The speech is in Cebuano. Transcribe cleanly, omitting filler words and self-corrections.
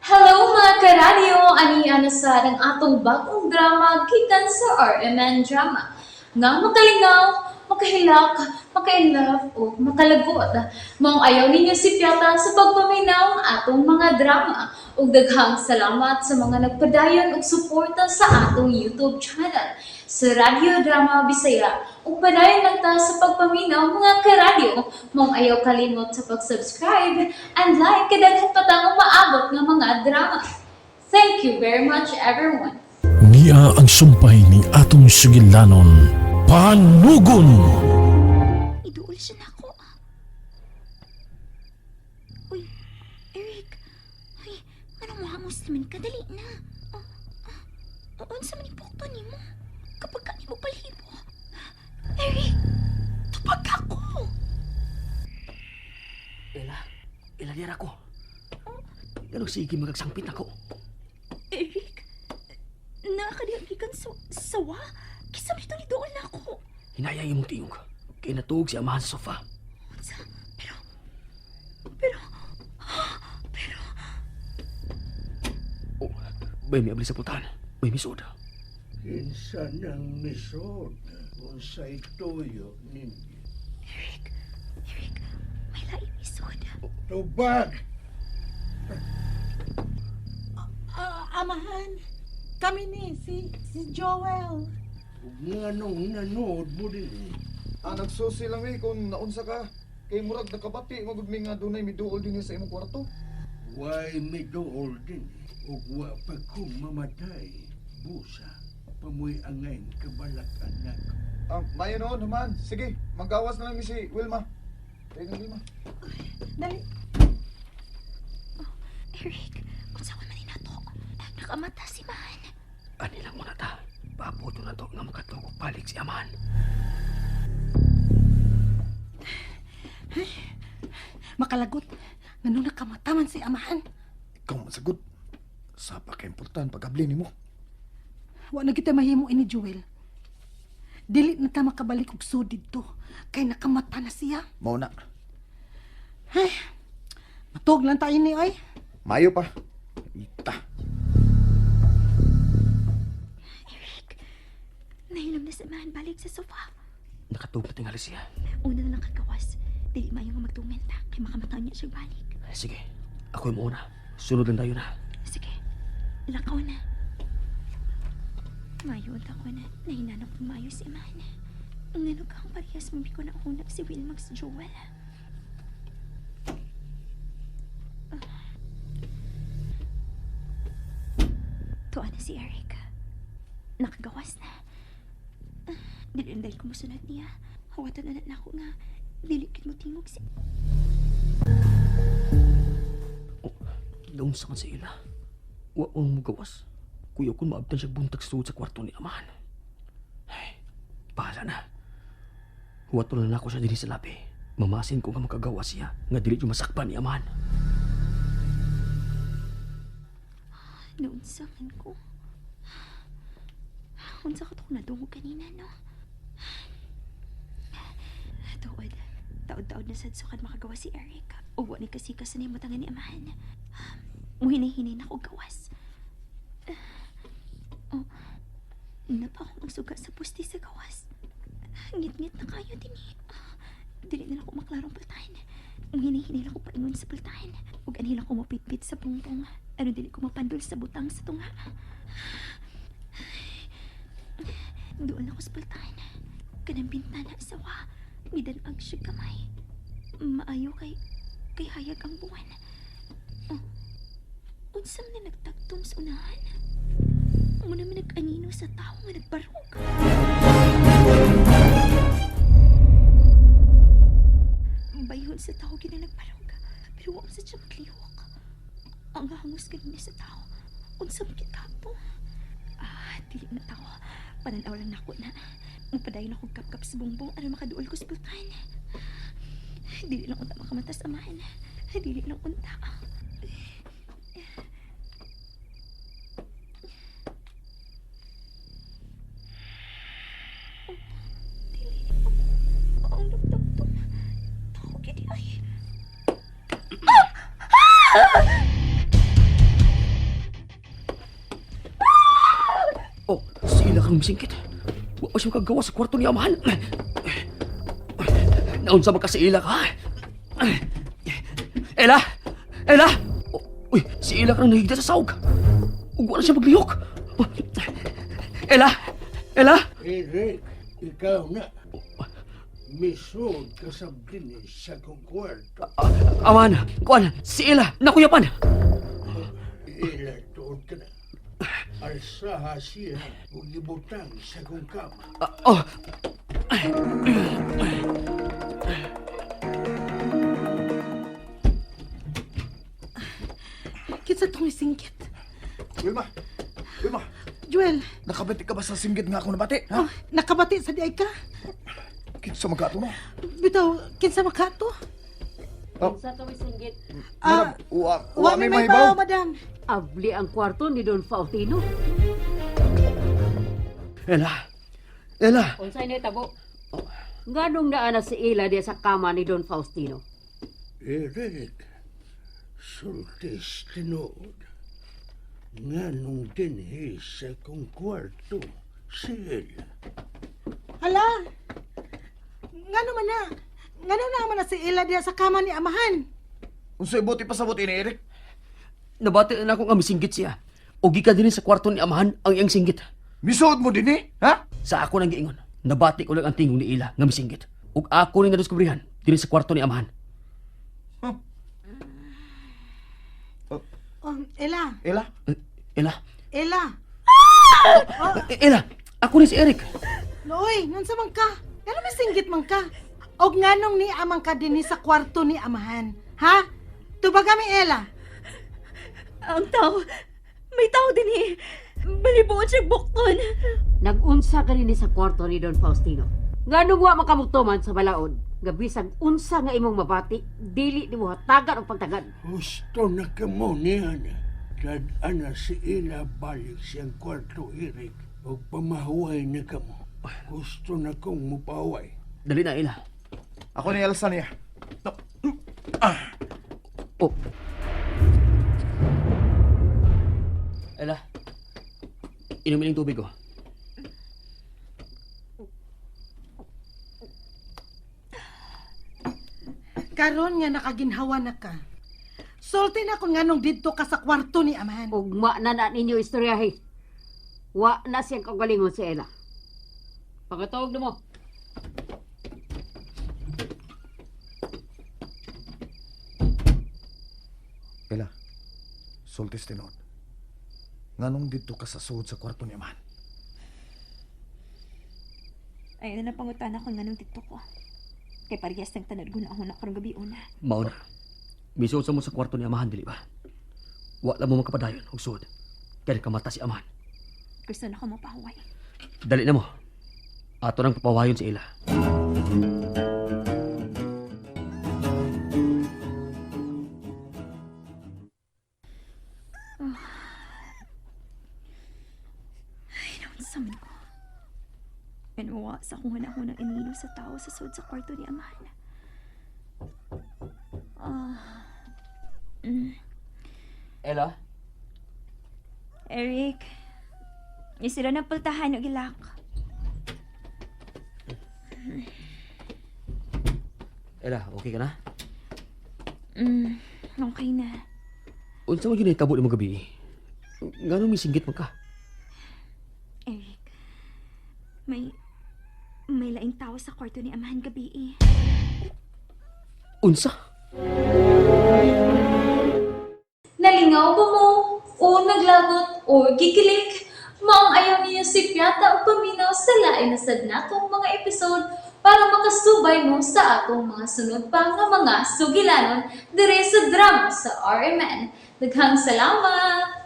Hello mga karadyo! Ani na sa ang atong bagong drama gikan sa RMN Drama. Nga makalingaw, makahilak, maka-inlove o makalagot. Maong ayaw ninyo sipyata sa pagpaminaw ang atong mga drama. Ug daghang salamat sa mga nagpadayon og suporta sa atong YouTube channel sa Radyo Drama Bisaya. Ug padayon lang ta sa pagpaminaw, mga karadyo. Maong ayaw kalimot sa pag-subscribe and like kay daghan pa tang umaabot nga mga drama. Thank you very much, everyone. Niya ang sumpay ning atong sugilanon. Panugon! Iduol siya nako. Uy, Eric. Ay, ano mo hangos naman ka? Dali na. Oh, ah, unsa man ipukto nimo? Kapag ka nimo palhibo. Eric, tupag ako. Ella, Ella, dira ko. Ganong sige magagsangpit ako. Eric, nakakadiagikan sa sawa. Kisa man ito ni duol na ako. Hinayang imong tingog. Kay natuog si amahan sa sofa. Unsa? Pero, pero, pero, Oh, bay mi abli sa putahan. May misod. Kinsa nang misod unsay tuyo ninyo? Eric, Eric, may laing isod. Tubag! Ah, amahan, kami ni si Joel. Ug nganong nanood mo din? Ah, nagsusi lang mi kung naunsa ka. Kay murag nakabati magud mi nga dunay miduol dinhi sa imong kwarto. Way miduol din ug wa pa ko mamatay. Busa, pamoy angain kabalak anak. Ah, mayo noon human. Sige, magawas na lang mi si Wilma. Tayo na, Wilma. Dali. Eric, unsa ko man nato? Nakamata si Man. Ani lang muna ta. Paputo na to nga makatog og balik si amahan. Makalagot. Ngano nakamata man si amahan? Ikaw man sagot. Sa pa kay importante pagabli nimo. Wa na kita mahimo ini, Joel. Dili na ta makabalik og sud didto kay nakamata na siya. Mao na. Ay, matug lang tayo ni ay. Mayo pa. Ita. Eric, nahilom na si Man balik sa sofa. Nakatug na tingali siya. Una na lang kagawas. Dili maayo nga magtungin ta kay makamata niya siya balik. Sige, ako yung mauna. Sunod lang tayo na. Sige, lakaw na. Mayo unta ko na nahinanap ko maayo si Man. Ngano ka ang parehas mo ko na una si Wilma si Joel. Ah. Tuwa na si Eric. Nakagawas na. Ah, dili na dahil kumusunod niya. Hawatan na na ako nga. Dili kit mo tingog si. Oh, naunsa man si Ella. Wa mo gawas. Kuya kun maabtan siya buntag sa sud sa kwarto ni amahan. Ay, bahala na. Huwato na nako siya dinhi sa labi. Mamasin ko nga makagawa siya nga dili yung masakpan ni amahan. Naunsa man ko. Unsa ka to kung nadungog kanina, no? Tuod. Taod-taod na sad sukan makagawa si Eric. Uwa ni kasi kasi ni matangan ni amahan. Muhinay-hinay na ko gawas. Oh, napa akong ang suga sa pusti sa gawas. Ngit-ngit na kayo din eh. Dili na lang ko maklarong pultahan. Muhinay-hinay lang ko paingon sa pultahan. Ug anhi lang ko mapitpit sa pungbong. Ano dili ko mapandol sa butang sa tunga. Doon ako sa pultahan. Kanang bintana sawa. Midanag siya kamay. Maayo kay hayag ang buwan. Oh, unsa man na nagtagtom sa unahan? Muna man nag-anino sa tao nga nagbarog. Bayhon sa tao gina nagbarog. Pero wa man sa siya maglihok. Ang hangos kanina sa tao. Unsa man gid kato? Ah, dili na tao. Pananaw lang nako na. Magpadayon ako kapkap sa bongbong aron makaduol ko sa pultahan. Dili lang unta makamata sa amahan. Dili lang unta. Oh, dili. Oh, ang nagtagtong. Tao gid ay. Ila kang misingkit. Wa pa siya makagawa sa kwarto ni Amahan. Naunsa man ka sa ila ka? Ella! Ella! Uy, si Ella kang nahigda sa sawg. Ug wa na siya maglihok. Ella! Ella! Eric, ikaw na. Misod ka sa dinis sa kong kwarto. Aman, kuan, si Ella, nakuyapan. Ila tuod ka na. Alsaha siya ug ibutang sa kong kama. Ah, oh. Kinsa tong misingkit? Wilma! Wilma! Joel, Nakabati ka ba sa singgit nga ako nabati? Ha? oh, nakabati sa diay ka? Kinsa magkato no? Bitaw, kinsa makato? Sa to singgit, Ah, Madam, wa, wa may may baw, madam. abli ang kwarto ni Don Faustino. Ella! Ella! Unsay ni tabo? Nganong naa na si Ila diya sa kama ni Don Faustino? Eric, sultis tinuod. Nga nung dinhi sa kong kwarto, si Ella. Hala. Ngano man na? Ngano na man na si Ella diya sa kama ni Amahan? Unsay buti pasabot ini Eric? Nabati na ako nga misinggit siya. O gikan din sa kwarto ni Amahan ang iyang singgit. Misuod mo din eh, ha? Sa ako nang giingon, nabati ko lang ang tingog ni Ila nga misinggit. Ug ako ni nadiskubrihan dinhi sa kwarto ni Amahan. Oh, Ella, Ella? Eh, Ella, Ella. Eh, Ella, ako ni si Eric. Nooy, nunsa man ka? Ngano may singgit man ka? Og nganong ni amang ka dinhi sa kwarto ni Amahan? Ha? Tubag kami, Ella. Ang tao, may tao din eh. Balibuot siya bukton. Nagunsa ka ni sa kwarto ni Don Faustino. Nganong wa makamugtuman sa balaod? Nga bisag unsa nga imong mabati, dili nimo hatagan og pagtagad. Husto na kamo niya na. Tad-ana si Ila balik siyang kwarto, Eric. Og pamahuway na kamo. Gusto na kong mupaway. Dali na, Ella. Ako ni Elsa niya. No. Oh. Ella, inumin ang tubig ko. Karon nga nakaginhawa na ka. Sulti na kung nganong didto ka sa kwarto ni Amahan. Ugma na na ninyo istoryahe. Wa na siyang kagalingon si Ella. Pagkatawag na mo. Ella, sultis tinuod. Nganong didto ka sa suod sa kwarto ni Amahan? Ayun na pangutana ko nganong dito ko. Kay parehas ng tanad guna-huna karong gabi una. Mao na. Misuod sa mo sa kwarto ni Amahan, dili ba? Wa lang mo makapadayon og suod. Kaya kamata si Amahan. Gusto na ko mapahuway. Dali na mo. Ato nang papawayon si Ella. Ay, naunsa man ko. Penuwa sa akong hunahunang inilo sa tao sa sud sa kwarto ni Amahan. Ah. Ella? Eric, isira na pultahan og ilak. Ella, okay ka na? Okay na. Unsa man gyud nahitabo nimo gabi? Nganong misinggit man ka? Eric, may laing tao sa kwarto ni Amahan gabi eh. Unsa? Nalingaw ba mo? O naglagot o gikilig? Maong ayaw niyo si Piata o paminaw sa lain na sad natong mga episode para makasubay mo sa atong mga sunod pa nga mga sugilanon dire sa drama sa RMN. Daghang salamat!